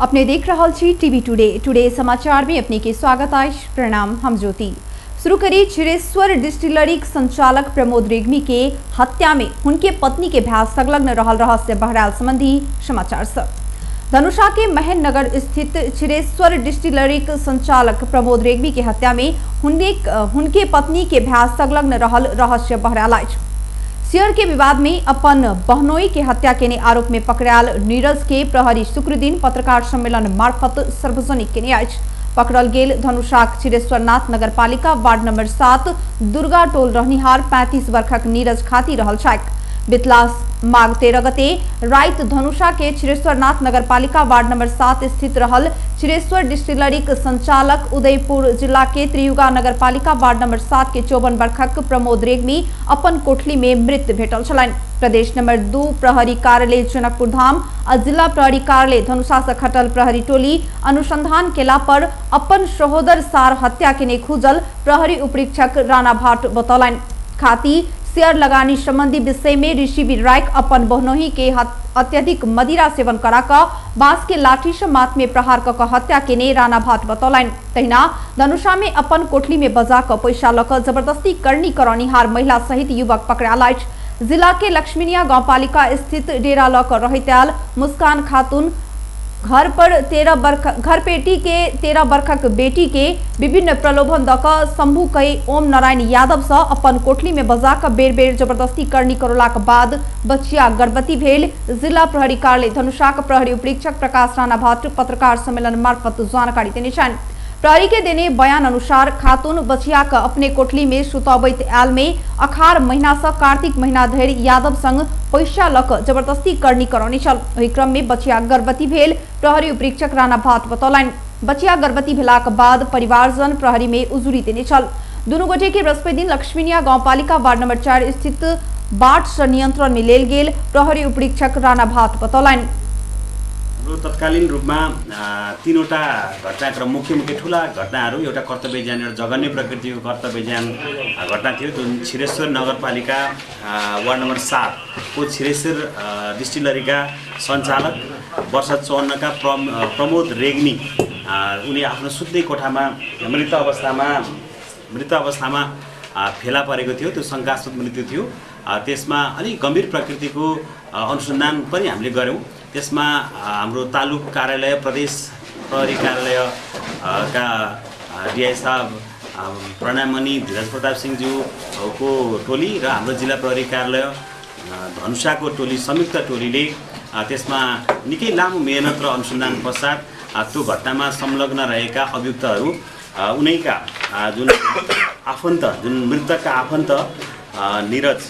अपने देख रहल छी टीवी टुडे। टुडे समाचार में अपने के स्वागत अछि। प्रणाम, हम ज्योति। शुरू करी क्षीरेश्वर डिस्टिलरी संचालक प्रमोद रेग्मी के हत्या में उनके पत्नी के भाई संलग्न रहल रहस्य बहराल संबंधी समाचार से। धनुषा के महन नगर स्थित क्षीरेश्वर डिस्टिलरी संचालक प्रमोद रेग्मी के हत्या में उनके पत्नी के भाई संलग्न रहल रहस्य बहराल अछि। शेयर के विवाद में अपन बहनोई के हत्या के आरोप में पकड़ायल नीरज के प्रहरी शुक्र दिन पत्रकार सम्मेलन मार्फत सार्वजनिक केने अछि। पकड़ल गेल धनुषाक क्षीरेश्वरनाथ नगरपालिका वार्ड नंबर 7 दुर्गा टोल रहनिहार 35 वर्षक नीरज खाती रहल छथि। बितला माघ 13 गते राति धनुषा के क्षीरेश्वरनाथ नगरपालिका वार्ड नंबर 7 स्थित रहल क्षीरेश्वर डिस्टिलरी के संचालक उदयपुर जिला के त्रियुगा नगरपालिका वार्ड नंबर 7 के 54 वर्षक प्रमोद रेग्मी अपन कोठली में मृत भेटल छलनि। प्रदेश नंबर 2 प्रहरी कार्यालय जनकपुर धाम आ जिला प्रहरी कार्यालय धनुषा से खटल प्रहरी टोली अनुसंधान केला पर अपन सहोदर सार हत्या केने खुजल प्रहरी उपरीक्षक राणा भाट बतौलनि। खाती शेयर लगानी संबंधी विषय में ऋषि राय अपन बहनोही के अत्यधिक मदिरा सेवन करा कऽ बांस के लाठी से माथ में प्रहार कऽ हत्या केने राणा भाट बतौलनि। तहिना धनुषा में अपन कोठली में बजा कऽ पैसा लऽ कऽ जबरदस्ती करनी करौनिहार महिला सहित युवक पकड़ायल अछि। जिला के लक्ष्मीनिया गांवपालिका स्थित डेरा लऽ कऽ रहैत आयल मुस्कान खातून घर पर 13 वर्ष घर पेटी के 13 वर्षक बेटी के विभिन्न प्रलोभन दऽ कऽ शंभू कई ओम नारायण यादव से अपन कोठली में बजा कऽ बेर बेर जबरदस्ती करनी करौलाक बाद बचिया गर्भवती भेल। जिला प्रहरी कार्यालय धनुषाक प्रहरी उपरीक्षक प्रकाश राणा भट्ट पत्रकार सम्मेलन मार्फत जानकारी देने छनि। प्रहरी के देने बयान अनुसार खातून बचिया के अपने कोठली में सुतबैत आयल में अखार महीना से कार्तिक महीना धरि यादव संग पैसा लऽ कऽ जबरदस्ती करनी करौने छल। ओहि क्रम में बचिया गर्भवती भेल प्रहरी उपरीक्षक राणा भाट बतौलनि। बचिया गर्भवती भेलाक बाद परिवारजन प्रहरी में उजुरी देने छल। दुनू गोटे के बृहस्पति दिन लक्ष्मीनिया गांवपालिका वार्ड नंबर 4 स्थित बाट से नियंत्रण में लेल गेल प्रहरी उपरीक्षक राणा भाट बतौलनि। हाम्रो तत्कालीन रूपमा तीनवटा घटनाक्रम मुख्य मुख्य ठुला घटनाहरू, एउटा कर्तव्य ज्यान, एउटा जघन्य प्रकृतिको कर्तव्य ज्यान घटना थियो जुन क्षीरेश्वर नगरपालिका वार्ड नम्बर 7 को क्षीरेश्वर डिस्टिलरीका सञ्चालक वर्ष 54 का प्रमोद रेग्मी उनी आफ्नो सुत्ने कोठामा मृत अवस्थामा फेला परेको थियो। त्यो शङ्कास्पद मृत्यु थियो। त्यसमा अलिक गम्भीर प्रकृतिको अनुसन्धान पनि हामीले गऱ्यौँ। त्यसमा हाम्रो तालुक कार्यालय, प्रदेश प्रहरी कार्यालय का डिआई साहब प्रणामणि धीरज प्रताप सिंहज्यूको टोली र हाम्रो जिल्ला प्रहरी कार्यालय धनुषाको टोली, संयुक्त टोलीले त्यसमा निकै लामो मेहनत र अनुसन्धान पश्चात त्यो घटनामा संलग्न रहेका अभियुक्तहरू उनैका जुन आफन्त, जुन मृतकका आफन्त नीरज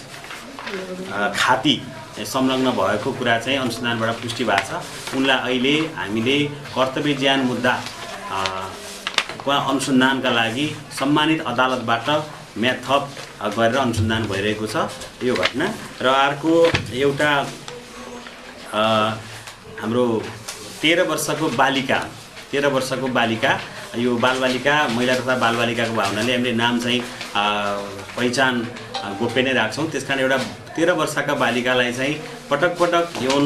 खाती संलग्न भएको कुरा चाहिँ अनुसन्धानबाट पुष्टि भएको छ। उनलाई अहिले हामीले कर्तव्य ज्यान मुद्दा अनुसन्धानका लागि सम्मानित अदालतबाट म्याद थप गरेर अनुसन्धान भइरहेको छ यो घटना। र अर्को एउटा हाम्रो 13 वर्षको बालिका, यो बालबालिका, महिला तथा बालबालिकाको भावनाले हामीले नाम चाहिँ पहिचान गोप्य नै राख्छौँ। त्यस कारण एउटा 13 वर्षका बालिकालाई चाहिँ पटक पटक यौन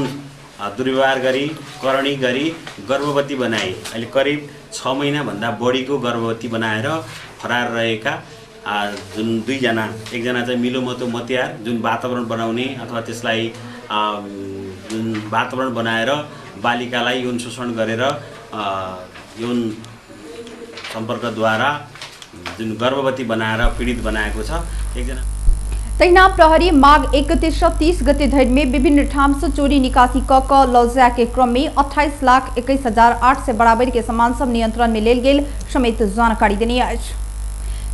दुर्व्यवहार गरी, करणी गरी गर्भवती बनाए। अहिले करिब 6 महिनाभन्दा बढीको गर्भवती बनाएर फरार रहेका जुन दुईजना, एकजना चाहिँ मिलोमतो मतियार जुन वातावरण बनाउने अथवा त्यसलाई जुन वातावरण बनाएर बालिकालाई यौन शोषण गरेर यौन सम्पर्कद्वारा जुन गर्भवती बनाएर पीडित बनाएको छ एकजना। तहिना प्रहरी माघ 1 गते से 30 गते धरि में विभिन्न ठाम से चोरी निकासी क क लऽ के क्रम में 28,21,800 बराबर के सामान सब नियंत्रण में लेल गेल समेत जानकारी देने अछि।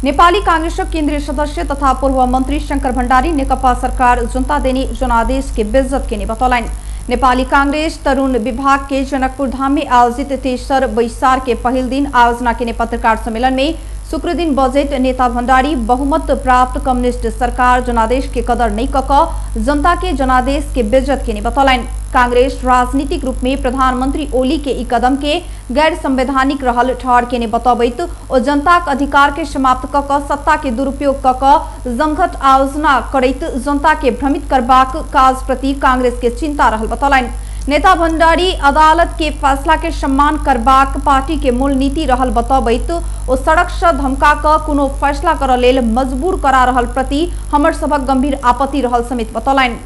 नेपाली कांग्रेसक केंद्रीय सदस्य तथा पूर्व मंत्री शंकर भण्डारी नेकपा सरकार जनता देने जनादेश के बेइज्जत केने बतौलनि। नेपाली कांग्रेस तरुण विभाग के जनकपुर धाम में आयोजित तेसर बैसार के पहिल दिन आयोजना केने पत्रकार सम्मेलन में शुक्र दिन बजट नेता भण्डारी बहुमत प्राप्त कम्युनिस्ट सरकार जनादेश के कदर नहीं कऽ कऽ जनता के जनादेश के बेइज्जत केने बतौलनि। कांग्रेस राजनीतिक रूप में प्रधानमंत्री ओली के ई कदम के गैर संवैधानिक रहल ठहर केने बतबैत ओ जनताक अधिकार के समाप्त कऽ कऽ सत्ता के दुरुपयोग कऽ कऽ जमघट आयोजना करैत जनता के भ्रमित करबाक काज प्रति कांग्रेस के चिंता रहल बतौलनि। नेता भंडारी अदालत के फैसला के सम्मान करबाक पार्टी के मूल नीति रहल बतबैत ओ सड़क से धमका क कोनो फैसला करऽ लेल मजबूर करा रहल प्रति हमर सभक गंभीर आपत्ति रहल समेत बतौलनि।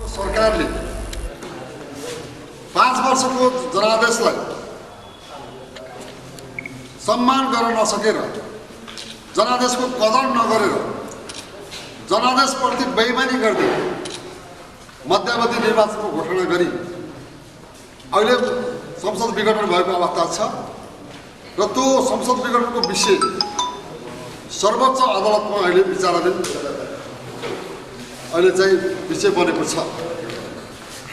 सरकारले 5 वर्षको जनादेशलाई सम्मान गर्न नसकेर, जनादेशको कदर नगरेर, जनादेशप्रति बेइमानी गर्दै मध्यावधि निर्वाचनको घोषणा गरी अहिले संसद विघटन भएको अवस्था छ र त्यो संसद विघटनको विषय सर्वोच्च अदालतमा अहिले विचाराधीन अहिले चाहिँ विषय बनेको छ।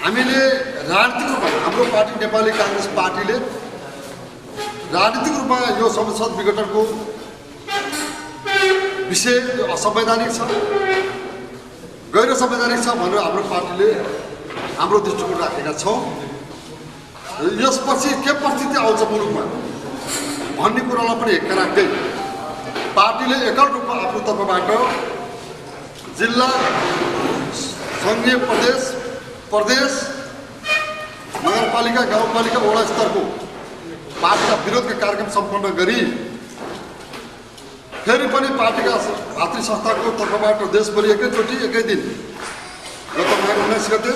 हामीले राजनीतिक रूपमा हाम्रो पार्टी नेपाली काङ्ग्रेस पार्टीले राजनीतिक रूपमा यो संसद विघटनको विषय असंवैधानिक छ, गैर संवैधानिक छ भनेर हाम्रो पार्टीले हाम्रो दृष्टिकोण राखेका छौँ। यसपछि के परिस्थिति आउँछ मुलुकमा भन्ने कुरालाई पनि हेक्का राख्दै पार्टीले एकल रूपमा आफ्नो तर्फबाट जिल्ला, सङ्घीय प्रदेश, प्रदेश, नगरपालिका, गाउँपालिका, वडा स्तरको पार्टीका विरोधका कार्यक्रम सम्पन्न गरी फेरि पनि पार्टीका भातृ संस्थाको तर्फबाट देशभरि एकैचोटि एकै दिन गत माघ 19 गते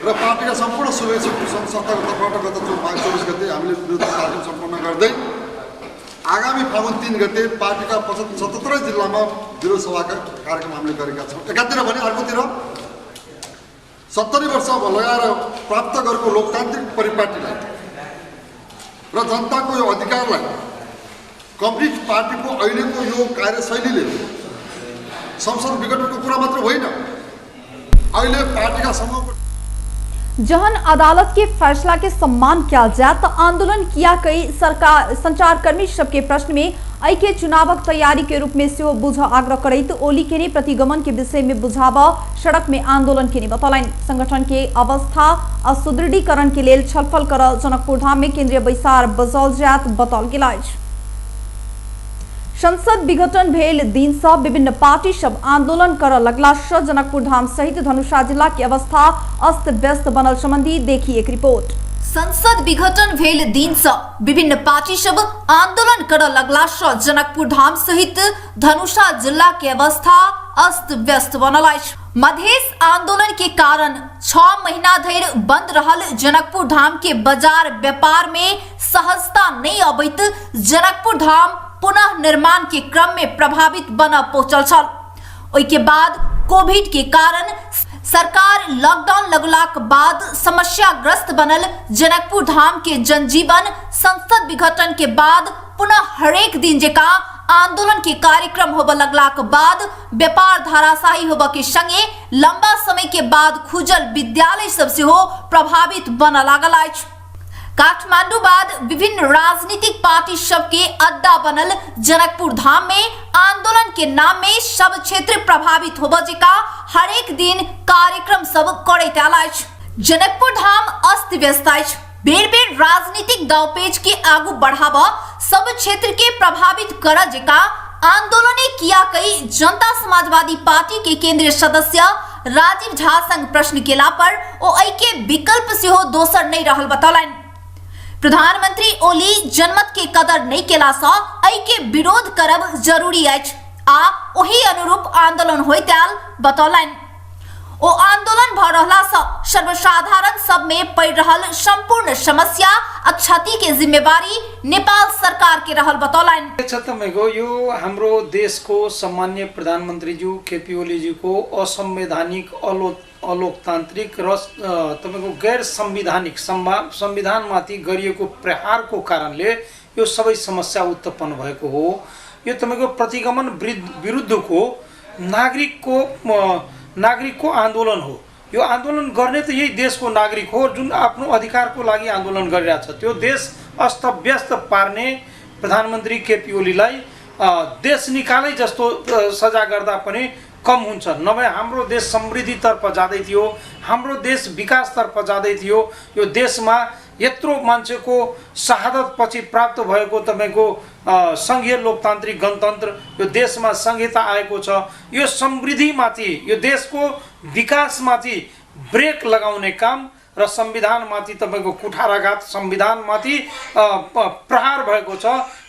र पार्टीका सम्पूर्ण शुभेच्छुक संस्थाको तर्फबाट गत माघ 24 गते हामीले विरोध कार्यक्रम सम्पन्न गर्दै आगामी फागुन 3 गते पार्टीका 77 जिल्लामा विरोध सभाका कार्यक्रम हामीले गरेका छौँ। एकातिर भने अर्कोतिर 70 वर्ष लगाएर प्राप्त गरेको लोकतान्त्रिक परिपाटीलाई र जनताको यो अधिकारलाई कम्युनिस्ट पार्टीको अहिलेको यो कार्यशैलीले संसद विघटनको कुरा मात्र होइन, अहिले पार्टीका समूह जहन अदालत के फैसला के सम्मान किया जाए तो आंदोलन किया कई सरकार संचारकर्मी सबके प्रश्न में अई के चुनावक तैयारी के रूप में सेहो बुझ आग्रह करैत ओली के ने प्रतिगमन के विषय में बुझाब सड़क में आंदोलन के ने बतौलनि। संगठन के अवस्था आ सुदृढ़ीकरण के लेल छलफल कर जनकपुर धाम में केंद्रीय बैसार बजाओल जायत बताओल गेल अछि। संसद विघटन भेल दिन से विभिन्न पार्टी सब आंदोलन कर लगला से जनकपुर धाम सहित धनुषा जिला की अवस्था अस्त व्यस्त बनल संबंधी देखी एक रिपोर्ट। संसद विघटन भेल दिन से विभिन्न पार्टी सब आंदोलन कर लगला से जनकपुर धाम सहित धनुषा जिला के अवस्था अस्त व्यस्त बनल अछि। मधेश आंदोलन के कारण 6 महीना धरि बंद रहल जनकपुर धाम के बाजार व्यापार में सहजता नहीं अबैत जनकपुर धाम पुनः निर्माण के क्रम में प्रभावित बन पहुंचल छल। ओहि के बाद कोविड के कारण सरकार लॉकडाउन लगलाक बाद समस्याग्रस्त बनल जनकपुर धाम के जनजीवन संसद विघटन के बाद पुनः हरेक दिन जकां आंदोलन के कार्यक्रम होबय लगलाक बाद व्यापार धाराशाही होबय के संगे लंबा समय के बाद खुजल विद्यालय सब सेहो प्रभावित बनऽ लागल अछि। काठमांडू बाद विभिन्न राजनीतिक पार्टी सबके अड्डा बनल जनकपुर धाम में आंदोलन के नाम में सब क्षेत्र प्रभावित होबय जकां हरेक दिन कार्यक्रम सब करैत आयल अछि। जनकपुर धाम अस्त व्यस्त अछि। बेर बेर राजनीतिक दावपेच के आगू बढ़ावा सब क्षेत्र के प्रभावित कर जकां आंदोलने किया कई जनता समाजवादी पार्टी के केंद्रीय सदस्य राजीव झा संग प्रश्न केला पर ओ एहि के विकल्प सेहो दोसर नहीं रहल बतौलनि। प्रधानमंत्री ओली जनमत के कदर नहीं केला सँ एहि के विरोध करब जरूरी अछि आ ओही अनुरूप आंदोलन होइत आयल बतौलनि। ओ आंदोलन भ रहला सँ सर्वसाधारण सब में पड़ि रहल संपूर्ण समस्या आ क्षति के जिम्मेवारी नेपाल सरकार के रहल बतौलनि। तपाईँको यो हाम्रो देशको सम्मान्य प्रधानमन्त्रीज्यू केपी ओलीज्यूको असंवैधानिक अलोकतान्त्रिक र तपाईँको गैर संवैधानिक संविधानमाथि गरिएको प्रहारको कारणले यो सबै समस्या उत्पन्न भएको हो। यो तपाईँको प्रतिगमन विरुद्धको नागरिकको आन्दोलन हो। यो आन्दोलन गर्ने त यही देशको नागरिक हो जुन आफ्नो अधिकारको लागि आन्दोलन गरिरहेछ। त्यो देश अस्तव्यस्त पार्ने प्रधानमन्त्री केपी ओलीलाई देश निकालै जस्तो सजा गर्दा पनि कम हुन्छ। नभए हाम्रो देश समृद्धितर्फ जाँदै थियो, हाम्रो देश विकासतर्फ जाँदै थियो। यो देशमा यत्रो मान्छेको शहादतपछि प्राप्त भएको तपाईँको सङ्घीय लोकतान्त्रिक गणतन्त्र, यो देशमा संहिता आएको छ। यो समृद्धिमाथि, यो देशको विकासमाथि ब्रेक लगाउने काम र संविधानमाथि तपाईको कुठाराघात, संविधानमाथि प्रहार भएको छ।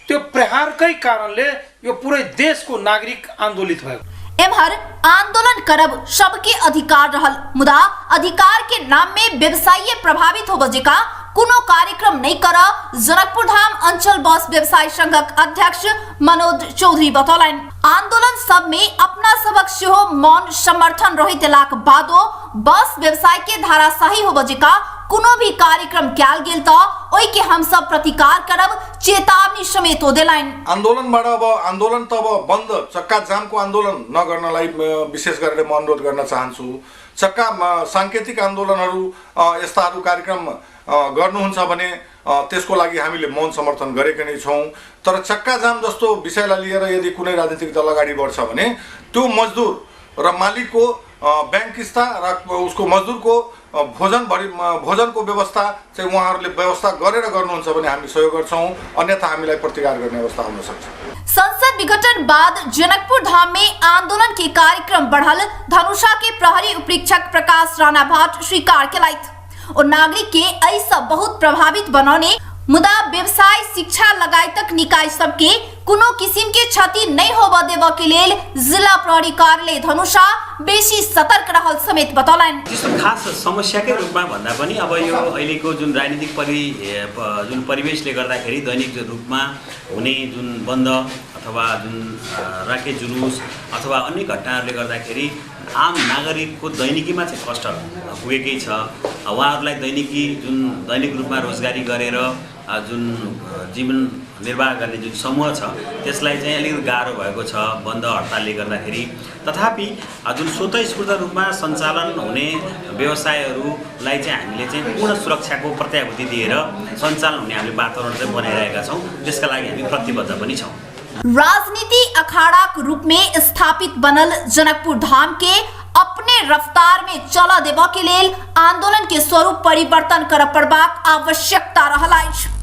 त्यो प्रहारकै कारणले यो पुरै देशको नागरिक आन्दोलित भएको। एम्हर आंदोलन करब सबके अधिकार रहल, मुदा अधिकार के नाम में व्यवसायी प्रभावित होब जेका कोनो कार्यक्रम नहीं कर जनकपुर धाम अंचल बस व्यवसाय संघक अध्यक्ष मनोज चौधरी बतौलनि। आंदोलन सब में अपना सबक सेहो मौन समर्थन रहित बादो बस व्यवसाय के धाराशाही होब जेका कोनो भी कार्यक्रम कयल गेल त ओइ के हम सब प्रतिकार करब चेतावनी समेत देलनि। आन्दोलनबाट अब आन्दोलन त अब बन्द चक्का जामको आन्दोलन नगर्नलाई विशेष गरेर म अनुरोध गर्न चाहन्छु। चक्का सांकेतिक आन्दोलनहरू यस्ताहरू कार्यक्रम गर्नुहुन्छ भने त्यसको लागि हामीले मौन समर्थन गरेका नै छौँ। तर चक्का जाम जस्तो विषयलाई लिएर यदि कुनै राजनीतिक दल अगाडि बढ्छ भने त्यो मजदुर र मालिकको बैंक किस्ता र उसको मजदुरको भोजनको व्यवस्था चाहिँ उहाँहरूले व्यवस्था गरेर गर्नुहुन्छ भने हामी सहयोग गर्छौँ, अन्यथा हामीलाई प्रतिकार गर्ने अवस्था हुन सक्छ। संसद विघटन बाद जनकपुर धाम में आंदोलन के कार्यक्रम बढ़ल धनुषा के प्रहरी उपरीक्षक प्रकाश राणा भाट स्वीकार केलथि। और नागरिक के ऐसा बहुत प्रभावित बनौने मुदा व्यवसाय शिक्षा लगायतक निकाय सबके कोनो किसिम के क्षति नहीं होबऽ देबऽ के लेल जिला प्रहरी कार्यालय धनुषा बेसी सतर्क रहल समेत बतौलनि। त्यस्तो खास समस्याकै रूपमा भन्दा पनि अब यो अहिलेको जुन राजनीतिक जुन परिवेशले गर्दाखेरि दैनिक रूपमा हुने जुन बन्द अथवा जुन राके जुलुस अथवा अन्य घटनाहरूले गर्दाखेरि आम नागरिकको दैनिकीमा चाहिँ कष्ट पुगेकै छ। उहाँहरूलाई दैनिकी जुन दैनिक रूपमा रोजगारी गरेर जुन जीवन निर्वाह गर्ने जुन समूह छ त्यसलाई चाहिँ अलिकति गाह्रो भएको छ बन्द हडतालले गर्दाखेरि। तथापि जुन स्वतःस्फूर्त रूपमा सञ्चालन हुने व्यवसायहरूलाई चाहिँ हामीले चाहिँ पूर्ण सुरक्षाको प्रत्याभूति दिएर सञ्चालन हुने हामीले वातावरण चाहिँ बनाइरहेका छौँ। त्यसका लागि हामी प्रतिबद्ध पनि छौँ। राजनीति अखाड़ाक रूप में स्थापित बनल जनकपुर धाम के अपने रफ्तार में चला देबऽ के लेल आंदोलन के स्वरूप परिवर्तन कर पड़बाक आवश्यकता रहल अछि।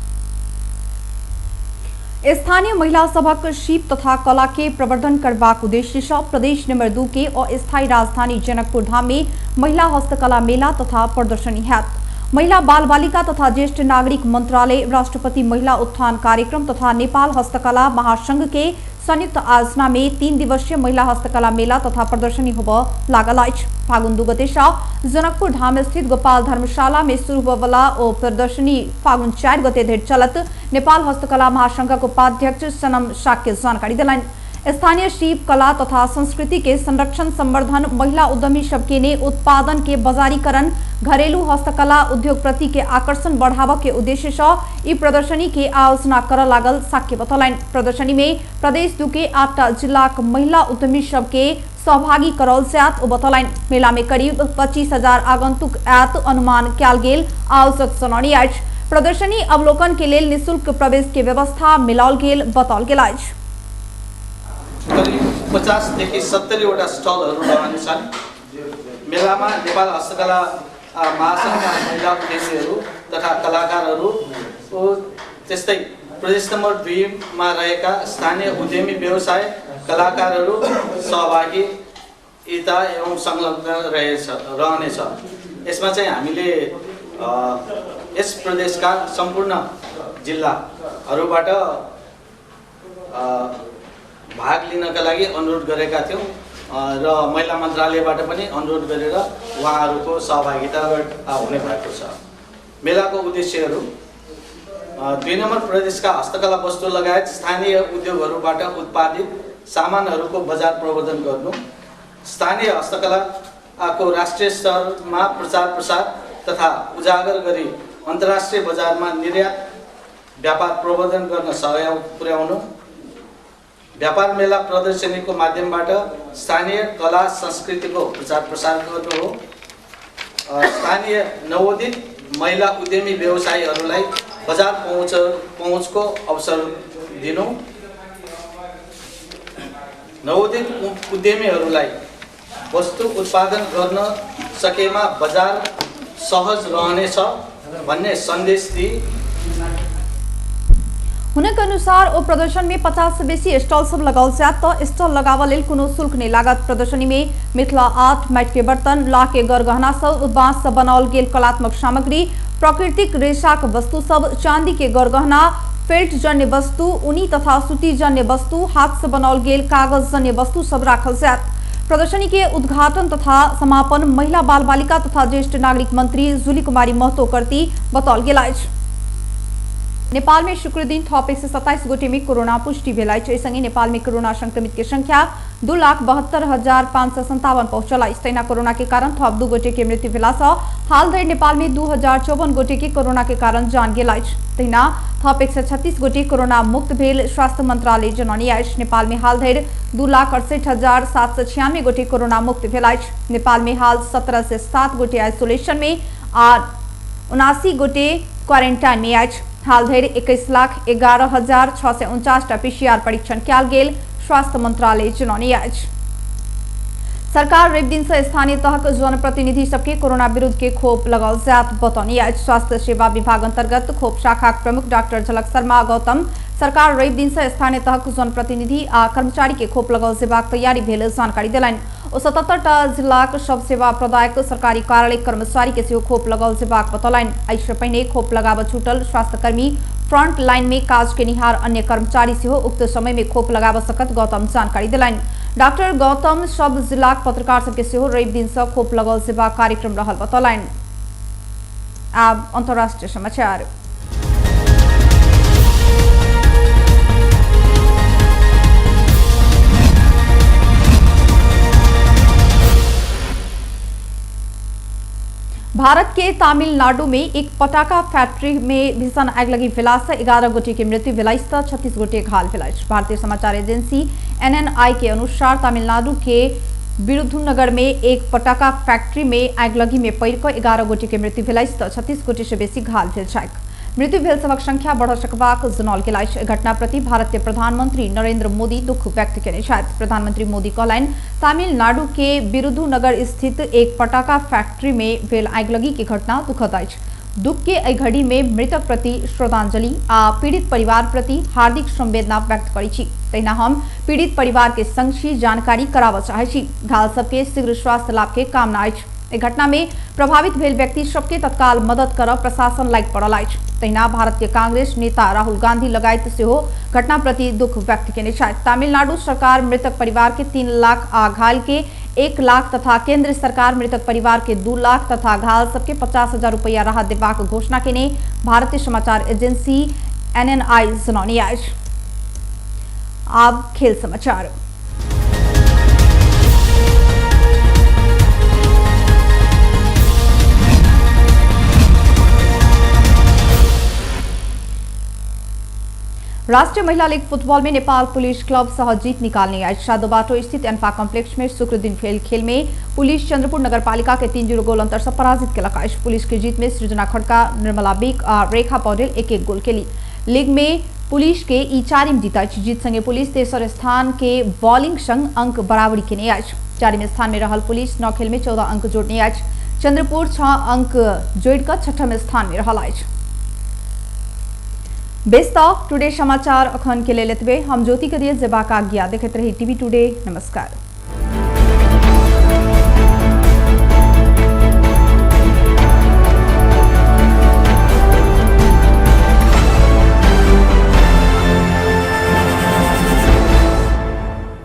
स्थानीय महिला सभक शिल्प तथा कला के प्रवर्धन करबाक उद्देश्य से प्रदेश नंबर 2 के अस्थायी राजधानी जनकपुर धाम में महिला हस्तकला मेला तथा प्रदर्शनी हैत। महिला बाल बालिका तथा ज्येष्ठ नागरिक मंत्रालय, राष्ट्रपति महिला उत्थान कार्यक्रम तथा नेपाल हस्तकला महासंघ के संयुक्त आयोजना में 3 दिवसीय महिला हस्तकला मेला तथा प्रदर्शनी होबऽ लागल अछि। फागुन 2 गते से जनकपुर धाम स्थित गोपाल धर्मशाला में शुरू होबऽवला ओ प्रदर्शनी फागुन 4 गते धरि चलत। नेपाल हस्तकला महासंघक उपाध्यक्ष सनम शाक्य जानकारी देलनि। स्थानीय शिल्प कला तथा संस्कृति के संरक्षण संवर्धन, महिला उद्यमी सबके ने उत्पादन के बाजारीकरण, घरेलू हस्तकला उद्योग प्रति के आकर्षण बढ़ावा के उद्देश्य से ई प्रदर्शनी के आयोजना कर लागल साक्य बतौलनि। प्रदर्शनी में प्रदेश 2 के 8 जिलाक महिला उद्यमी सबके सहभागी करल जायत ओ बतौलनि। मेला में करीब 25,000 आगंतुक आयत अनुमान कयल गेल आयोजक जनौलनि अछि। प्रदर्शनी अवलोकन के लेल निःशुल्क प्रवेश के व्यवस्था मिलाओल गेल बताओल गेल अछि। करिब 50 देखि 70 वटा स्टलहरू रहनेछन्। मेलामा नेपाल हस्तकला महासङ्घका महिला उद्यमीहरू तथा कलाकारहरू, त्यस्तै प्रदेश नम्बर 2 मा रहेका स्थानीय उद्यमी व्यवसाय कलाकारहरू सहभागी यता एवं संलग्न रहनेछ। यसमा चाहिँ हामीले यस प्रदेशका सम्पूर्ण जिल्लाहरूबाट भाग लिनका लागि अनुरोध गरेका थियौँ र महिला मन्त्रालयबाट पनि अनुरोध गरेर उहाँहरूको सहभागिता हुने भएको छ। मेलाको उद्देश्यहरू 2 नम्बर प्रदेशका हस्तकला वस्तु लगायत स्थानीय उद्योगहरूबाट उत्पादित सामानहरूको बजार प्रवर्धन गर्नु, स्थानीय हस्तकलाको राष्ट्रिय स्तरमा प्रचार प्रसार तथा उजागर गरी अन्तर्राष्ट्रिय बजारमा निर्यात व्यापार प्रवर्धन गर्न सहयोग पुर्याउनु, व्यापार मेला प्रदर्शनीको माध्यमबाट स्थानीय कला संस्कृतिको प्रचार प्रसार गर्नु हो, स्थानीय नवोदित महिला उद्यमी व्यवसायीहरूलाई बजार पहुँचको अवसर दिनु, नवोदित उद्यमीहरूलाई वस्तु उत्पादन गर्न सकेमा बजार सहज रहनेछ भन्ने सन्देश दिई। हुनक अनुसार ओ प्रदर्शन में 50 से बेसी स्टॉल सब लगाओल जायत त स्टॉल लगावल लेल कोनो शुल्क नहीं लागत। प्रदर्शनी में मिथिला आर्ट, माटि के बर्तन, लाह के गरगहना सब, बांस से बनाओल गेल कलात्मक सामग्री, प्राकृतिक रेशाक वस्तु सब, चांदी के गरगहना, फेल्ट जन्य वस्तु, ऊनी तथा सूती जन्य वस्तु, हाथ से बनाओल गेल कागज जन्य वस्तु सब राखल जायत। प्रदर्शनी के उद्घाटन तथा समापन महिला बाल बालिका तथा ज्येष्ठ नागरिक मंत्री जुली कुमारी महतो करती बताओल गेल अछि। नेपाल में शुक्र दिन थप 127 गोटे में कोरोना पुष्टि भेल अछि। एहि संगे नेपाल में कोरोना संक्रमित के संख्या 2,72,557 पहुंचल अछि। तहिना कोरोना के कारण थप 2 गोटे के मृत्यु भेला सँ हाल धरि नेपाल में 2054 गोटे के कोरोना के कारण जान गेल अछि। तहिना थप 136 गोटे कोरोना मुक्त भेल स्वास्थ्य मंत्रालय जनौने अछि। नेपाल में हाल धरि 2,68,796 गोटे कोरोना मुक्त भेल अछि। नेपाल में हाल 1707 गोटे आइसोलेशन में आ 79 गोटे क्वारेंटाइन में अछि। हाल धरि 21,11,649 टा पीसीआर परीक्षण कयल गेल स्वास्थ्य मंत्रालय जनौने अछि। सरकार रवि दिन से स्थानीय तहक जनप्रतिनिधि सबके कोरोना विरुद्ध के खोप लगाओल जायत बतौने अछि। स्वास्थ्य सेवा विभाग अंतर्गत खोप शाखा प्रमुख डॉक्टर झलक शर्मा गौतम सरकार रवि दिन से स्थानीय तहक जनप्रतिनिधि आ कर्मचारी के खोप लगाओल जेबाक तैयारी भेल जानकारी देलनि। ओ 77 टा जिलाक सब सेवा प्रदायक सरकारी कार्यालय कर्मचारी के सेहो खोप लगाओल जेबाक बतौलनि। एहिसँ पहिने खोप लगाबऽ छूटल स्वास्थ्यकर्मी, फ्रंट लाइन में काज केनिहार अन्य कर्मचारी सेहो उक्त समय में खोप लगाबऽ सकत गौतम जानकारी देलनि। डॉक्टर गौतम सब जिलाक पत्रकार सबके सेहो रवि दिन से खोप लगाओल जेबाक कार्यक्रम रहल बतौलनि। आब अंतर्राष्ट्रीय समाचार। भारत के तमिलनाडु में एक पटाखा फैक्ट्री में भीषण आगलगी भेला से 11 गोटे के मृत्यु भेल अछि त 36 गोटे घायल भेल अछि। भारतीय समाचार एजेंसी एनएनआई के अनुसार तमिलनाडु के विरुधुनगर में एक पटाखा फैक्ट्री में आगलगी में पड़ि कऽ 11 गोटे के मृत्यु भेल अछि त 36 गोटे से बेसी घायल भेल छथि। मृत्यु भेल सभक संख्या बढ़ सकबाक जनौल गेल अछि। एहि घटना प्रति भारतीय प्रधानमंत्री नरेंद्र मोदी दुख व्यक्त केने छथि। प्रधानमंत्री मोदी कहलनि, तमिलनाडु के विरुधुनगर स्थित एक पटाखा फैक्ट्री में भेल आगिलगी के घटना दुखद अछि। दुख के एहि घड़ी में मृतक प्रति श्रद्धांजलि आ पीड़ित परिवार प्रति हार्दिक संवेदना व्यक्त करै छी। तहिना हम पीड़ित परिवार के संग छी जानकारी कराबऽ चाहै छी। घायल सबके शीघ्र स्वास्थ्य लाभ के कामना अछि। एहि घटना में प्रभावित भेल व्यक्ति सबके तत्काल मदद करब प्रशासन लागि पड़ल अछि। तहिना भारतीय कांग्रेस नेता राहुल गांधी लगायत सेहो घटना प्रति दुख व्यक्त केने छथि। तमिलनाडु सरकार मृतक परिवार के 3 लाख आ घायल के 1 लाख तथा केंद्र सरकार मृतक परिवार के 2 लाख तथा घायल सबके 50,000 रुपया राहत देबाक घोषणा केने भारतीय समाचार एजेंसी एनएनआई जनौने अछि। आब खेल समाचार। राष्ट्रीय महिला लीग फुटबॉल में नेपाल पुलिस क्लब सह जीत निकालने अछि। सादोबाटो स्थित एन्फा कॉम्प्लेक्स में शुक्र दिन भेल खेल में पुलिस चंद्रपुर नगरपालिका के 3-0 गोल अंतर से पराजित केलक अछि। पुलिस के जीत में सृजना खड़का, निर्मला बेक आ रेखा पौडेल 1-1 गोल केली। लीग में पुलिस के ई चारिम जीत अछि। जीत संगे पुलिस तेसर स्थान के बॉलिंग संग अंक बराबरी केने अछि। चारिम स्थान में रहल पुलिस 9 खेल में 14 अंक जोड़ने अछि। चंद्रपुर 6 अंक जोड़िकऽ छठम स्थान में रहल अछि। बेस त टुडे समाचार अखन के लेल एतबे। हम ज्योति के दिए जेबाक आज्ञा। देखैत रही टीवी टुडे। नमस्कार।